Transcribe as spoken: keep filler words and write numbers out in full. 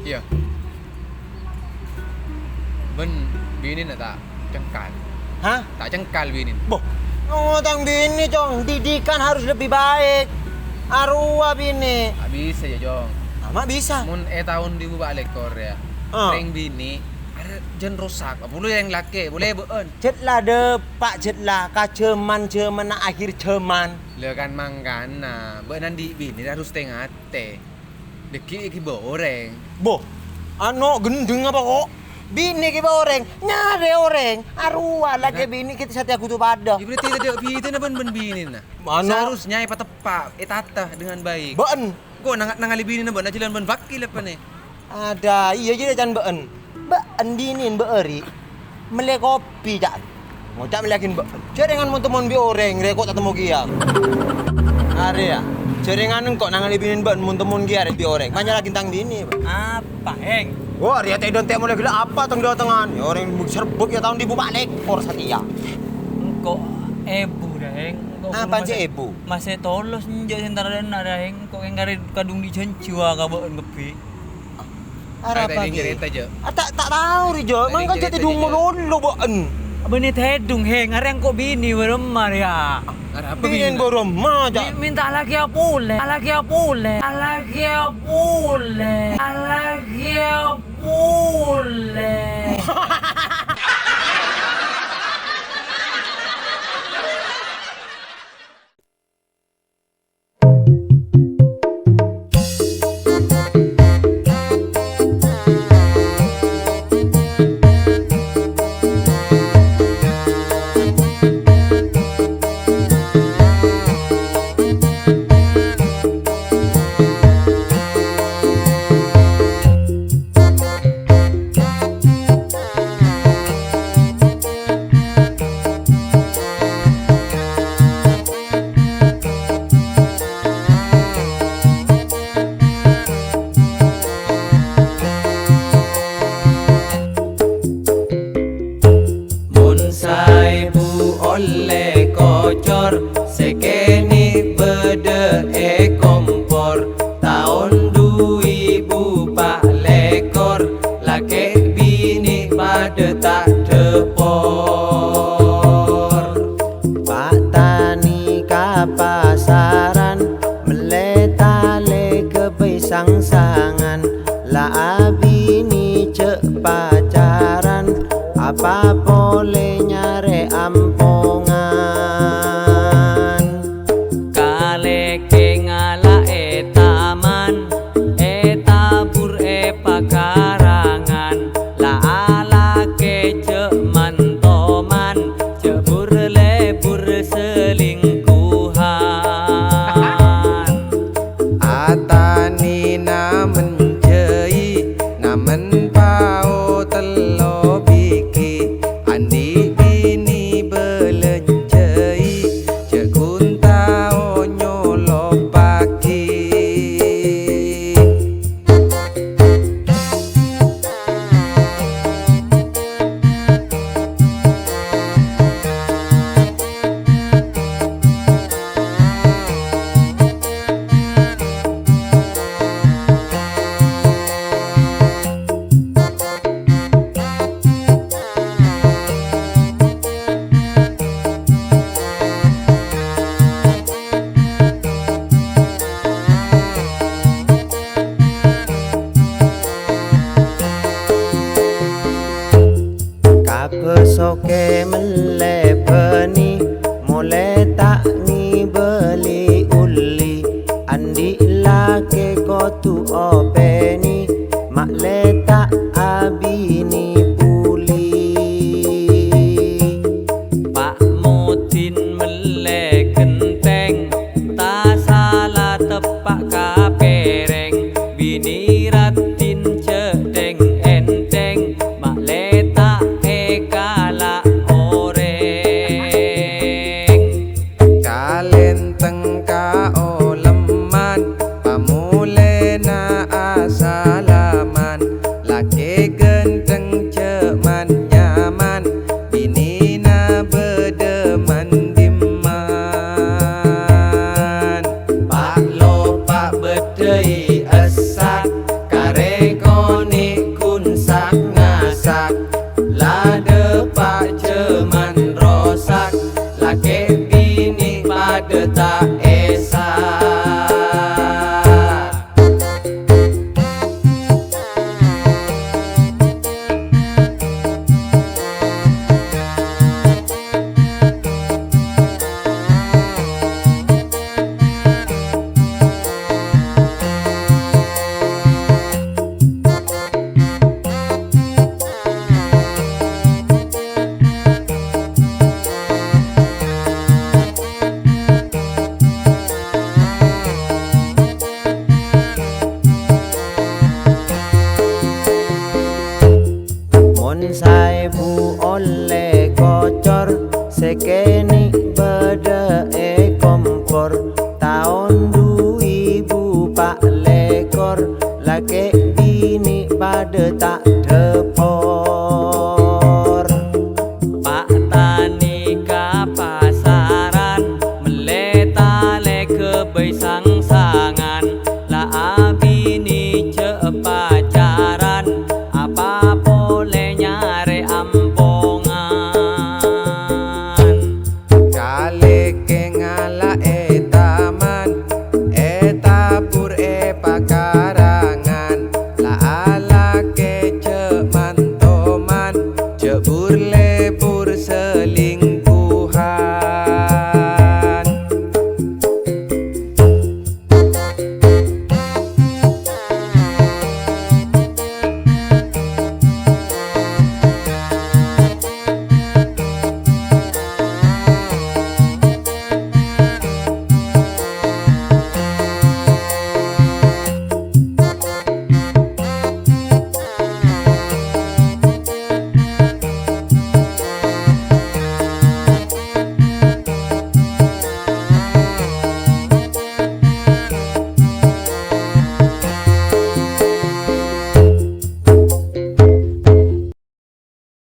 Iyâ. Bân binèna ta' cengkal. Hah? Ta' cengkal binèna. Boh, oh, tang binè, Cong. Didikan harus lebih baik. Arowa binè. Ta' bisa, yâ, Cong. Ama' bisa. Mon è taon duwâ' èbu pa' lèkor, yâ. Ah. Rèng binè, arè jân rosak. Apa lu yang lakè, boleh bâ'ân. Jhât la dâpa', jhât la. Ka jhâman-jhâmanna akhir jhâman. Lha kan mangkana, bâ'ân andi' binè harus tè-ngatè. Dâgghi' èghibâ orèng. Boh, ano gendeng apa kok? Binè èghibâ orèng, nyarè orèng. Arowa lakè binè kita satèya kodhu padâ. Yâ, berarti tadâ' bhidhâna bân, bân binèna. Ano. Seharusnya èpateppa', ètata dengan baik. Bâ'ân. Kok nang-, nangalè binèna bân, ajhâlân bân wakil apa nè? Ada, iyâ jârèya can bâ'ân. Bâ'ân binèn bâ'âri'. Mellè kopi, ca'na. Ngoca' mellèyaghin bâ'ân. Jârèngan mon-temmon bi' orèng, rè kok ta' temmo kèya. Arèya. Jârèngan engko' nangalè binèn bâ'ân mon-temmon kèya rè bi' orèng. Manyalaghin tang binè, Pak. Apa, Hèng? Wah, rèya tè'-dântè' molaè ghellâ' apa teng-dâtengan? Yâ orèng serbuk yâ taon duwâ' èbu pa' lèkor satèya. Engko' èbu, Hèng. Engko' apa, masih, masih èbu? Masih tolos enjâ' sè entar dâ' enna', Hèng. Engko' kèng karè kadhung dijhânjhi wa ka bâ'ân kabbhi. Arapa, Ki? Carèta, Jâ'. Ah, ta', ta' tao rè, Jâ'. Mangkana jâ' tèdhung malolo bâ'ân. Bânnè tèdhung, Hèng. Arèya engko' binè bârâmma rèya. Arapa binèna? Binèn bârâmma, Jâ'. Mi-, minta alaghiyâ polè. Alaghiyâ polè. Alaghiyâ polè. Alaghiyâ polè. Mon saèbu ollè kocor, sè kènè' bâdâ è kompor. Taon du èbu pa' lèkor, lakè' binè' padâ ta' dhâpor. Pa' tanè ka pasaran, mellè talè ghâbây sangsangan, la abinè jâ' pacaran, apa polè nyarè ampongan. Kalèkènga la è taman, è tabur è pakarangan, la alakè jâ' man-toman, jâ' bur-lèbur selingkuhan. Atanè namen jâi, namen pao tello bigi, andi' binè bâlânjhâi, jâ' ghun tao nyolopaghi. Kabâ sokè mellè bânnè, molè ta' ngèbâli olè. Andi' lakè kodhu opènè, ma'lè ta' abinè poli. Pa' Modin mellè ghentèng, ta' sala teppa' ka pèrèng. Binè raddhin jâ' dhèng-èndhèng, ma'lè ta' èkala' orèng. Saèbu ollè kocor, sè kènè' bâdâ è kompor. Taon du èbu pa' lèkor, lakè' binè' padâ ta' dâpor. Pa' tanè ka pasaran, mellè talè ghâbây sangsangan. La abinè jhâ' pacaran, apa polè nyarè ampongan. Kalèkèngnga la è taman, è tabur è pakarangan, la